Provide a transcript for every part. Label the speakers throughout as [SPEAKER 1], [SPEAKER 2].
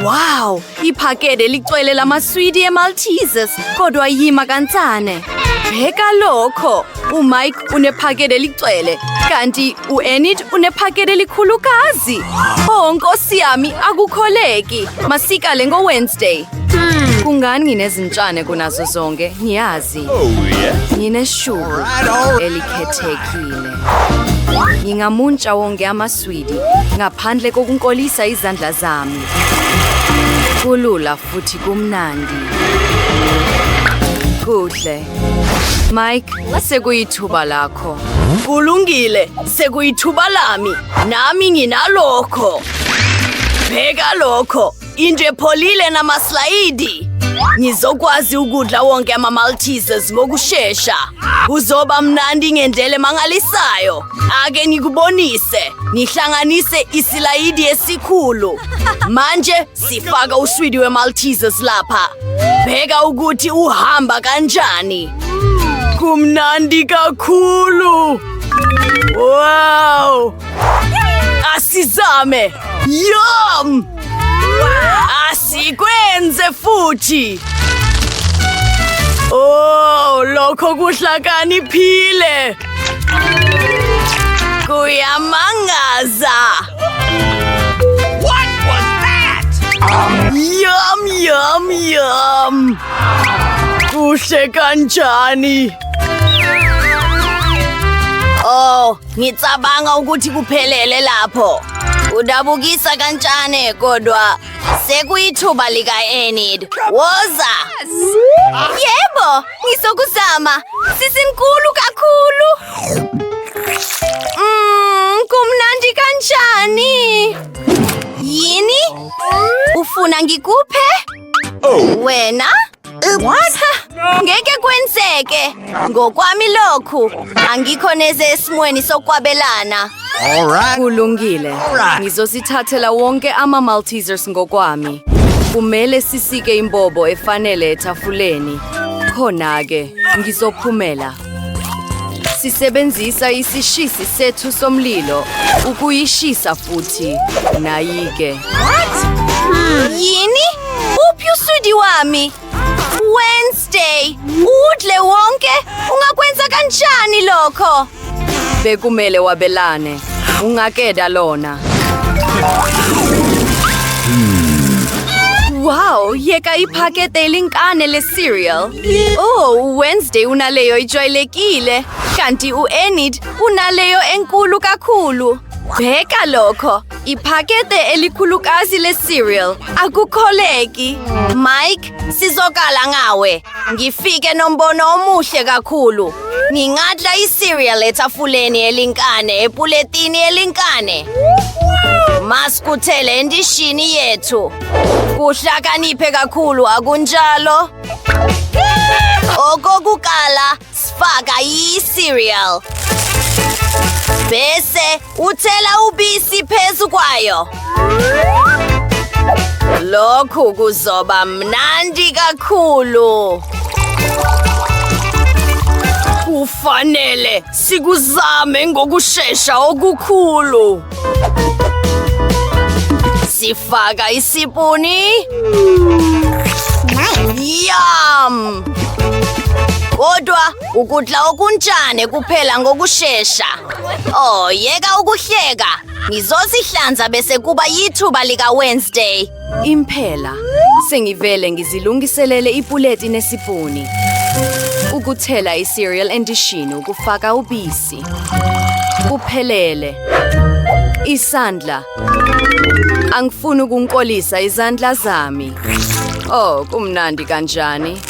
[SPEAKER 1] Wow, iphakede licwele lamaswidi eMaltesers, kodwa yima kancane. Bheka lokho, uMike unephakede elicwele, kanti uEnid unephakede elikhulukazi. Oh, nkosi yami, akukholeki. Masikale ngoWednesday. Kungani nginezintshane kunazo zonke, ngiyazi. Ngineshuku elikhethekile. Ngingamuntsha wonke amaswidi ngaphandle kokunkolisa izandla zami. Kulula futhi kumnandi. Kuhle. Mike, sekuyithuba lakho. Kulungile, sekuyithuba lami. Nami nginalokho. Bheka lokho. Into epholile namaslayidi. Ngizokwazi ukudla wonke ama-Maltesers ngokushesha. Kuzoba mnandi ngendlela emangalisayo. Ake ngikubonise. Ngihlanganise isilayidi esikhulu. Manje sifaka uswidi we-Maltesers lapha. Bheka ukuthi uhamba kanjani. Kumnandi kakhulu. Wow! Asizame. Yum! Asikwenze futhi. Oh, lokho kuhlakaniphile. Kuyamangaza.
[SPEAKER 2] What was that?
[SPEAKER 1] Yum, yum, yum. Kuhle kanjani? Oh, ngicabanga ukuthi kuphelele lapho. Udabukisa kancane kodwa sekuyithuba lika-Enid. Woza! Yebo, ngizokuzama. Sisinkulu kakhulu. Kumnandi kanjani? Yini? Ufuna ngikuphe? Wena? What? Ngeke kwenzeke. Ngokwami lokhu, angikho neze esimweni sokwabelana.
[SPEAKER 2] All right.
[SPEAKER 1] Kulungile.
[SPEAKER 2] Alright.
[SPEAKER 1] Ngizosithathela wonke ama-Maltesers ngokwami. Kumele sisike imbobo efanele etafuleni. Khona-ke, ngizophumela. Sisebenzisa isishisi sethu somlilo ukuyishisa futhi. Nayi-ke. Yini? Uphi uswidi wami? Wednesday, udle wonke? Ungakwenza kanjani lokho? Bekumele wabelane. Ungakeda lona. Wow, yeka iphakethe elinkane le-cereal. Oh, Wednesday unaleyo ijwayelekile, kanti u-Enid unaleyo enkulu kakhulu. Bheka lokho, iphakethe elikhulukazi le-cereal. Akukholeki. Mike, sizokala ngawe. Ngifike nombono omuhle kakhulu. Ngingadla i-cereal etafuleni elinkane epuletini elinkane. Masikuthele endishini yethu. Kuhlakaniphe kakhulu akunjalo? Okokuqala sifaka i-cereal. Bese uthela ubisi phezu kwayo. Lokhu kuzoba mnandi kakhulu. Kufanele sikuzame ngokushesha okukhulu. Sifaka isipuni. Yum! Kodwa ukudla okuntshane kuphela ngokushesha. Oh, yeka ukuhleka. Ngizozihlanza bese kuba yithuba lika-Wednesday. Imphela, sengivele ngizilungiselele ipuleti nesipuni. Ukuthela i-cereal endishini ukufaka ubisi. Kuphelele. Isandla. Angifuni ukunkolisa izandla zami. Oh, kumnandi kanjani.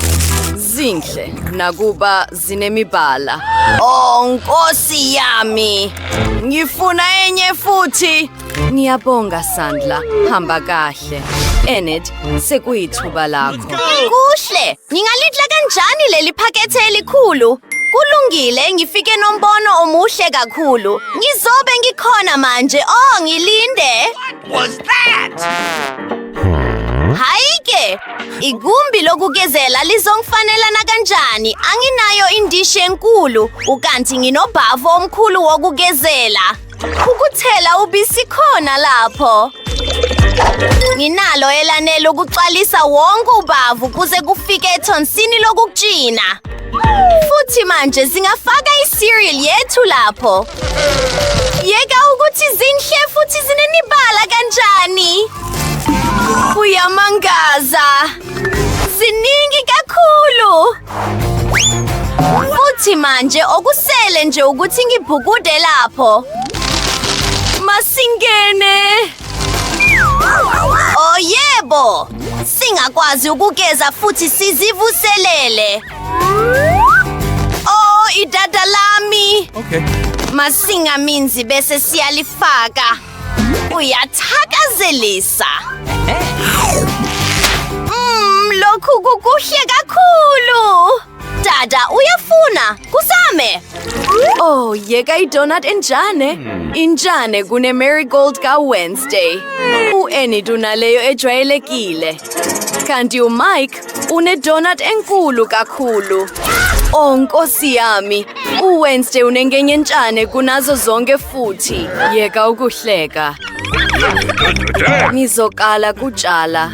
[SPEAKER 1] Zinhle, nakuba zinemibala. Oh, nkosi yami. Ngifuna enye futhi. Ngiyabonga Sandla, hamba kahle. Enid, sekuyithuba lakho. Kuhle, ngingalidla kanjani leli phakethe elikhulu? Kulungile, ngifike nombono omuhle kakhulu. Ngizobe ngikhona manje. Oh, ngilinde.
[SPEAKER 2] Was that?
[SPEAKER 1] Hayi-ke, igumbi lokugezela lizongifanelana kanjani? Anginayo indishi enkulu, ukanti nginobhavu omkhulu wokugezela. Ukuthela ubisi khona lapho. Nginalo elanele ukuxwalisa wonke ubavu kuze kufike ethonsini lokugcina. Futhi manje singafaka i-cereal yethu lapho. Yeka ukuthi zinhle futhi zinemibala kanjani. Kuyamangaza. Ziningi kakhulu. Futhi manje okusele nje ukuthi ngibhukude lapho. Masingene. Oh yebo. Singakwazi ukugeza futhi sizivuselele. Oh, idada lami.
[SPEAKER 2] Okay.
[SPEAKER 1] Masingaminzi bese siyalifaka. Uyathakazelisa. Lokhu kukuhle kakhulu. Dada, uyafuna? Kusame. Oh, yeka idonut enjane. Injane kune marigold ka Wednesday. U-Enid unaleyo ejwayelekile. Kanti uMike une-donut enkulu kakhulu. Oh, nkosi yami, uWednesday unengenyentshane kunazo zonke futhi. Yeka ukuhleka. Ngizoqala kutshala.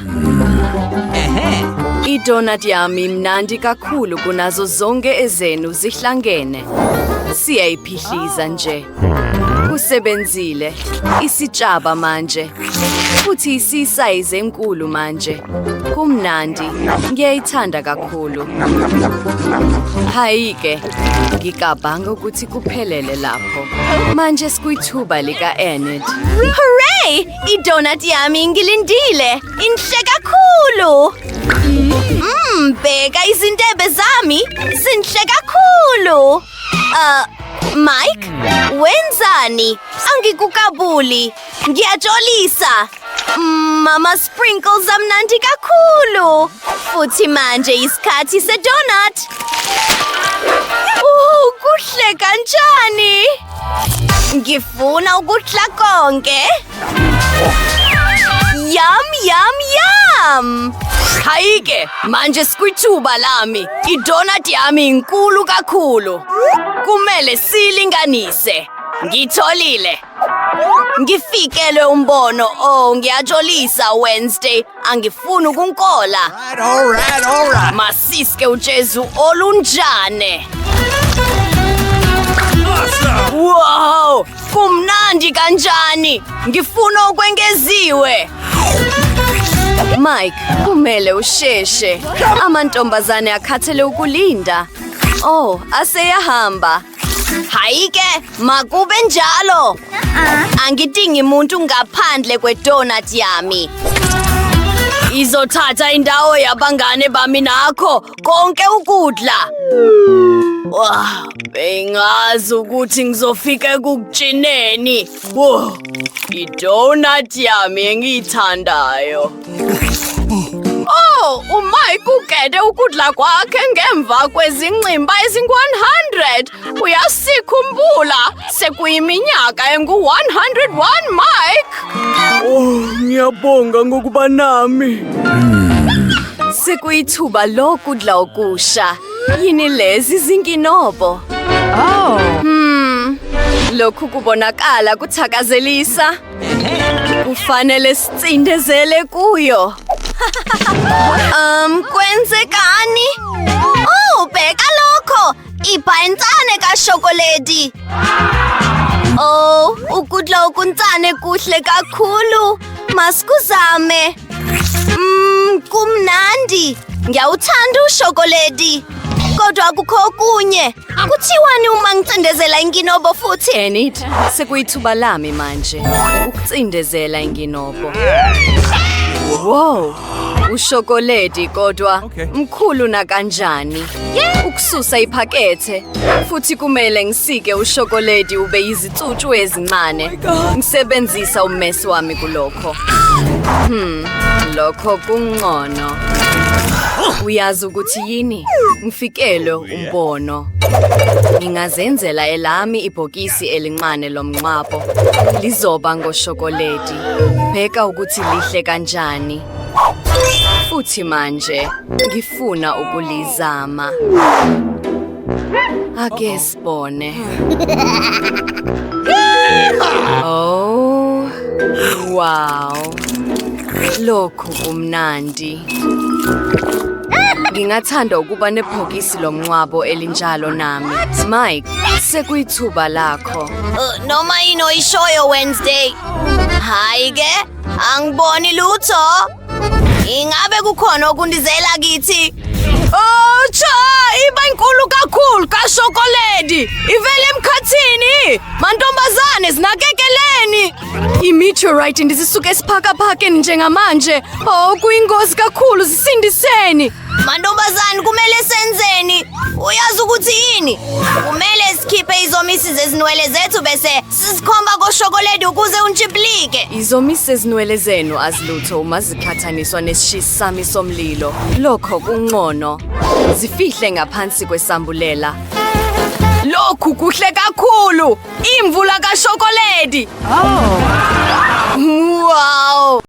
[SPEAKER 1] Idonut yami imnandi kakhulu kunazo zonke ezenu zihlangene. Siyayiphihliza nje. Kusebenzile. Isitshaba manje. Futhi isisayizi enkulu manje. Kumnandi. Ngiyayithanda kakhulu. Hayi-ke, ngicabanga ukuthi kuphelele lapho. Manje sikwithuba lika-Enid. Hooray! Idonut yami ingilindile. Inhle kakhulu. Bheka izintebe zami. Zinhle kakhulu. Mike, wenzani? Angikukabuli. Ngiyajolisa. Mama sprinkles amnandi kakhulu. Futhi manje isikhathi sedonut. Oh, kuhle kanjani? Ngifuna ukudla konke. Yum, yum, yum. Hayi-ke, manje sikwithuba lami. Idonut yami inkulu kakhulu. Kumele silinganise. Ngitholile. Ngifikelwe umbono. Oh, ngiyajolisa Wednesday. Angifuni ukunkola.
[SPEAKER 2] All right, all right, all right.
[SPEAKER 1] Masiske uJesu olunjane.
[SPEAKER 2] Awesome.
[SPEAKER 1] Wow, kumnandi kanjani? Ngifuna okwengeziwe. Mike, kumele usheshe. Amantombazane akhathele ukulinda. Oh, aseyahamba. Hayi-ke, makube njalo. Angidingi muntu ngaphandle kwedonut yami. Izothatha indawo yabangane bami nakho konke ukudla. Wah, bengazi ukuthi ngizofika ekukutshineni. Wow, idonut yami engiyithandayo. Oh, uMike ugede ukudla kwakhe ngemva kwezingqimba ezingu-100. Uyasikhumbula, sekuyiminyaka engu-101, Mike.
[SPEAKER 3] Oh, ngiyabonga ngokuba nami.
[SPEAKER 1] Sekuyithuba lokudla okusha. Yini lezi zinkinobo?
[SPEAKER 4] Oh.
[SPEAKER 1] Lokhu kubonakala kuthakazelisa. Kufanele sicindezele kuyo. Kwenzekani? Oh, bheka lokho! Ibhayinsane kashokoledi. Oh, ukudla okuncane kuhle kakhulu. Masikuzame. Kumnandi. Ngiyawuthanda ushokoledi. Kodwa akukho okunye. Kuthiwani uma ngicindezela inkinobo futhi?
[SPEAKER 4] Enid, sekuyithuba lami manje ukucindezela inkinobo. Wow, ushokoledi kodwa
[SPEAKER 2] Okay.
[SPEAKER 4] mkhulu nakanjani. Ukususa iphakethe futhi kumele ngisike ushokoledi ube yizicucu ezincane. Ngisebenzisa ummese wami kulokho. Lokho kungcono. Uyazi ukuthi yini? Ngifikelwe umbono. Ngingazenzela elami ibhokisi elincane lomnqwapo. Lizoba ngoshokoledi. Bheka ukuthi lihle kanjani. Futhi manje ngifuna ukulizama. Ake sibone. Oh, wow. Lokhu kumnandi. Ngingathanda ukuba nebhokisi lomncwabo elinjalo nami. Mike, sekuyithuba lakho.
[SPEAKER 1] Noma yini oyishoyo Wednesday. Hayi ke, angiboni lutho. Ingabe kukhona okundizela kithi?
[SPEAKER 4] Oh cha, iba inkulu kakhulu kashokoledi. Ivele emkhathini. Mantombazane zinakekeleni. I-meteorite ndizisuka esiphakaphakeni njengamanje. Oh, kuyingozi kakhulu, zisindiseni.
[SPEAKER 1] Mantombazane kumele senzeni? Uyazi ukuthi yini? Kumele sikhiphe izomisi zezinwele zethu bese sizikhomba koshokoledi ukuze untshiplike.
[SPEAKER 4] Izomisi zezinwele zenu azilutho uma ziqhathaniswa nesishisi sami somlilo. Lokho kungcono. Zifihle ngaphansi kwesambulela. Lokhu kuhle kakhulu! Imvula kashokoledi! Oh. Wow!